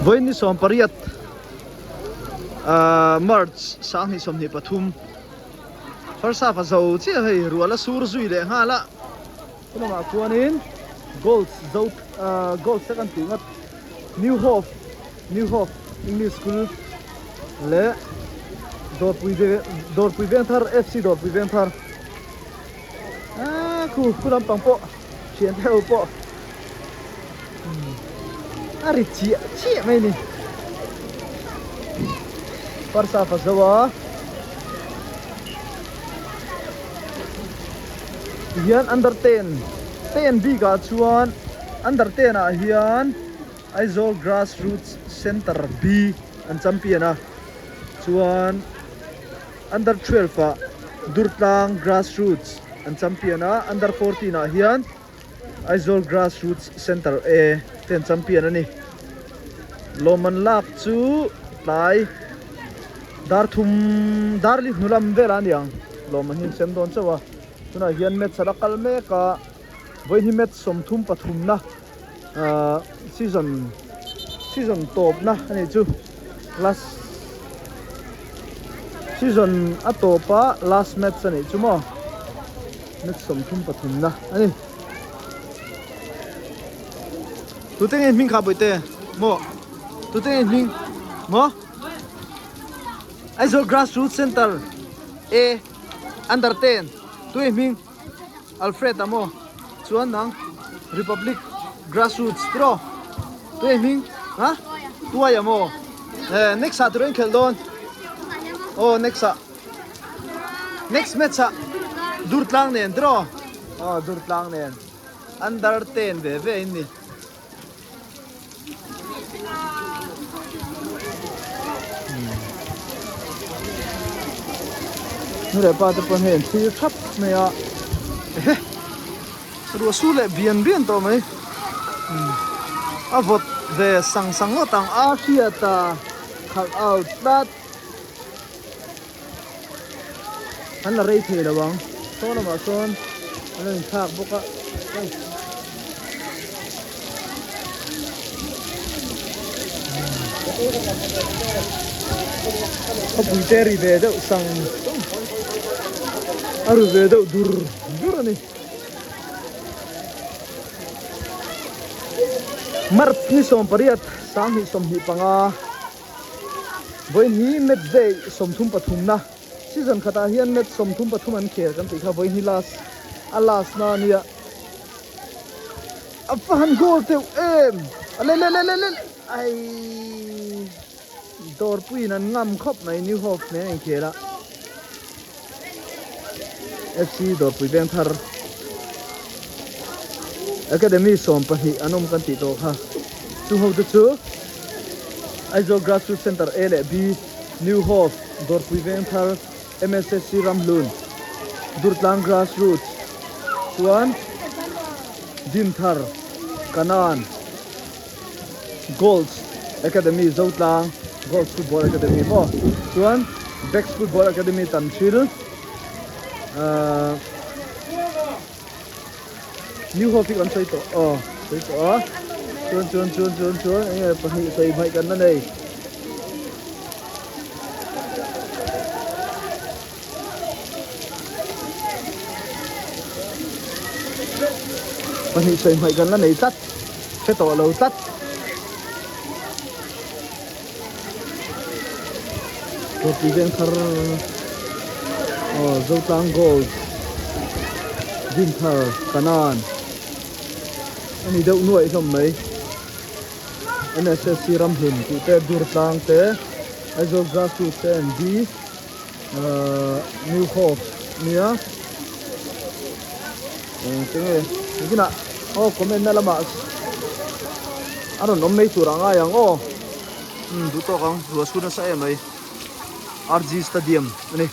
Vawiin ni 18 ahh March 2023 first half a zo chiah hei ruah la sur zui leh nghal a lamah chuanin goals zo ahh goals te kan tih ngawt New Hope New Hope English School leh Dawrpui Dawrpui Vengthar FC Dawrpui Vengthar ahh khu khu lampang pawh thian te ho pawh a ri chiah chiah mai a ni parsa fa zo a tihian under 10 10 bikah chuan under 10 ah hian Aizawl Grass Roots Centre B an champion a chuan under 12 ah Durtlang Grass Roots an champion a under 14 ah hian Aizawl Grass Roots Centre A te an champion a ni. Lawmman lak chu tlai dar thum dar li hnu lam velah a ni ang. Lawmman hi an sem dawn chauh a. Tunah hian match a la kal mek a, vawiin hi match 33 na ahh season season tawpna a nih chu last season a tawpa last match a nih chu maw. Match 33 na a ni. Tute nge hming kha bawihte maw? Tute nge hming maw? Aizawl Grassroots Center A Under 10 tu nge hming? Alfred a maw? Chuan nang Republic Grassroots tiraw? Tu nge hming? Ha? Tuai a maw? Eh next ah tiraw in khelh dawn? Aw next ah. Next match ah Durtlang nen tiraw? Aw Durtlang nen. Under 10 ve ve in ni. Nu leh pa te pawn hei an thlir thap mai a. Ehe! Ruah su leh bian bian tawh mai. A vawt ve sang sang ngawt ang a hriat a khalh out tlat. An la rei thei lo ang saw lamah sawn an lo inthlak bawk a hei khawpui te ri ve deuh sang a ri ve deuh dur dur a ni March ni 18 2025. Vawiin hi match day 33 na season khatah hian match 33 an khel kan tih kha vawiin hi last a last na ania a va han goal teuh em a le le le le le ai dawrpuiin an ngam khawp mai New Hope nen a inkhel a FC dawrpui veng thar Academy 12 an awm kan tih tawh kha chu ho te chu Aizawl Grassroots Centre A leh B New Hope dawrpui veng thar MSSC Ramhlun Durtlang Grassroots chuan Dinthar Kanan Golds Academy Zotlang Golds Football Academy maw chuan Bex Football Academy Tanhril ahh New Hope hi kan sawi tawh aw sawi tawh a chuan chuan chuan chuan chuan eng nge pahnih sawi hmaih kan la nei pahnih sawi hmaih kan la nei tlat hre tawh lo tlat Dawrpui veng thar aw Zotlang Gold Dinthar Kanan a ni deuh nuaih hlawm mai MSSC Ramhlun tih te Durtlang te Aizawl Grassroots te an B ahh New Hope nia eng che nge engtinah aw comment na lamah a rawn awm mai tur a ngai ang aw umm duh tawk ang ruah chhun nasa em mai RG Stadium a ni.